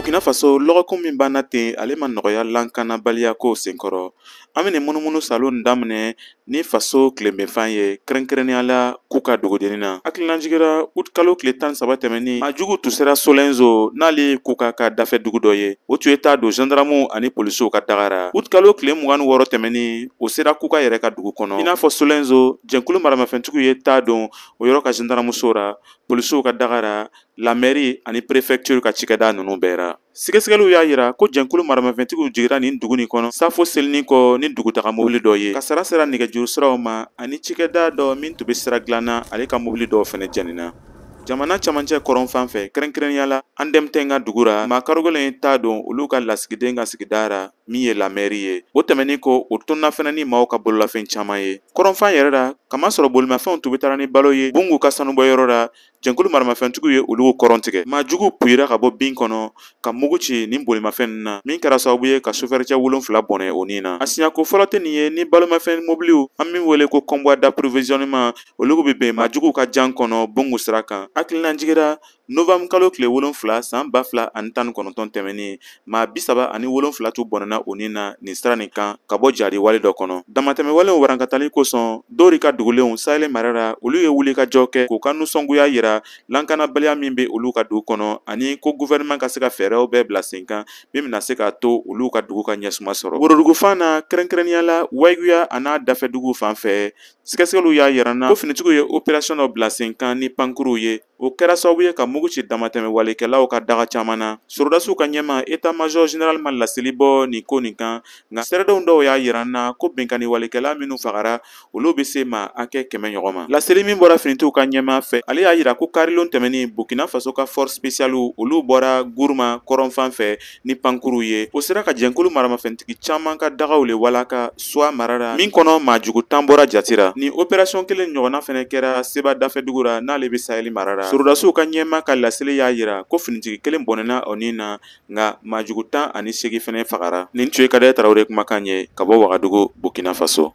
Burkina Faso, lɔgɔkun min banna ten, ale ma nɔgɔya lankanabaliya ko senkɔrɔ. An bɛ nin munumunu salo nin daminɛ ni faso tilebenfan ye, kɛrɛnkɛrɛnnenya la Kuka dugudennin na. Hakilinajigira ut kalo tile 13 tɛmɛnin, a jugu tun sera Solenzo, n'ale ye Kuka ka dafɛ dugu dɔ ye. O tun ye taa don gendarmew ani polisiw ka daga ra. Ut kalo tile 26 tɛmɛnin, o sera Kuka yɛrɛ ka dugu kɔnɔ. I n'a fɔ Solenzo, jɛnkulu maramafɛntigiw ye taa don o yɔrɔ ka gendarmeso ra, polisiw ka daga ra, la mairie ani préfecture ka cikɛda ninnu bɛɛ ra. Sɛgɛsɛgɛliw y'a yira ko jɛnkulu maramafɛntigiw jigira nin dugu nin kɔnɔ safo selinin kɔ ni dugutaga mobili dɔ ye. Kasara sera nɛgɛjuru siraw ma ani cikɛda dɔ min tun bɛ sira dilan na, ale ka mobili dɔw fɛnɛ jɛnina. Jamana camancɛ kɔrɔn fan fɛ, kɛrɛnkɛrɛnnenya la Andɛmtɛn ka dugu ra, maa karogɛlɛn ye taa don olu ka lasigiden ka sigida ra min ye la mairie ye. O tɛmɛnin kɔ, o tunna fɛnɛ ni maaw ka bololafɛn caman ye. Kɔrɔnfan yɛrɛ la, kamasɔrɔ bolimafɛnw tun bɛ taara ni balo ye Bungu ka sanubɔyɔrɔ la, jɛnkulu maramafɛntigiw ye olu kɔrɔn tigɛ. Maa jugu puyira ka bɔ bin kɔnɔ ka mugu ci nin bolimafɛn ninnu na, min kɛra sababu ye ka sofɛricɛ 7 bɔnɛ o ni na. A siɲɛko fɔlɔ tɛ nin ye ni balomafɛn mobiliw, an min wele ko convoi d'approvisionnement, olu bɛ bɛn maa juguw ka jan kɔnɔ Bungu sira kan. Hakilina jigira novembre kalo tile 7 san 2019 tɛmɛnen, maa 37 tun bɔnɛna o ni na nin sira nin kan ka bɔ jadi wale dɔ kɔnɔ. Damatɛmɛ walew warankatali kosɔn, Dori ka dugulenw Sahel mara la, olu ye wuli ka jɔ kɛ k'u ka nisɔngoya yira lankanabaliya min bɛ olu ka dugu kɔnɔ, ani ko gouvernement ka se ka fɛɛrɛw bɛɛ bila sen kan min bɛna se k'a to olu ka dugu ka ɲɛsuma sɔrɔ. Worodugufan na, kɛrɛnkɛrɛnnenya la Wayiguya a n'a dafɛ duguw fan fɛ, sɛgɛsɛgɛliw y'a yira na ko finitigiw ye opération dɔ bila sen kan ni pankuruw ye. O kɛra sababu ye ka mugu ci damatɛmɛ walekɛlaw ka daga caman na. Sɔrɔdasiw ka ɲɛma état major général ma laseli bɔ nin ko nin kan, nka sɛrɛdenw dɔw y'a yira na ko binkanni walekɛla minnu fagara, olu bɛ se maa hakɛ 100 ɲɔgɔn ma. Laseli min bɔra finitigiw ka ɲɛma fɛ, ale y'a yira ko karilon tɛmɛnin Burkina Faso ka force spéciale olu bɔra Gourma kɔrɔnfan fɛ ni pankuruw ye. O sera ka jɛnkulu maramafɛntigi caman ka dagaw le walaka Soa mara la, min kɔnɔ maa jugu 10 bɔra jati ra. Nin opération kelen ɲɔgɔnna fɛnɛ kɛra Seba dafɛ dugu ra, n'ale bɛ Sahel mara la. Sɔrɔdasiw ka ɲɛma ka laseli y'a yira ko finitigi kelen bɔnɛna o ni na, nka maa jugu 18 fɛnɛ fagara. Nin tun ye Kadɛ Tarawele kumakan ye ka bɔ Wagadugu, Burkina Faso.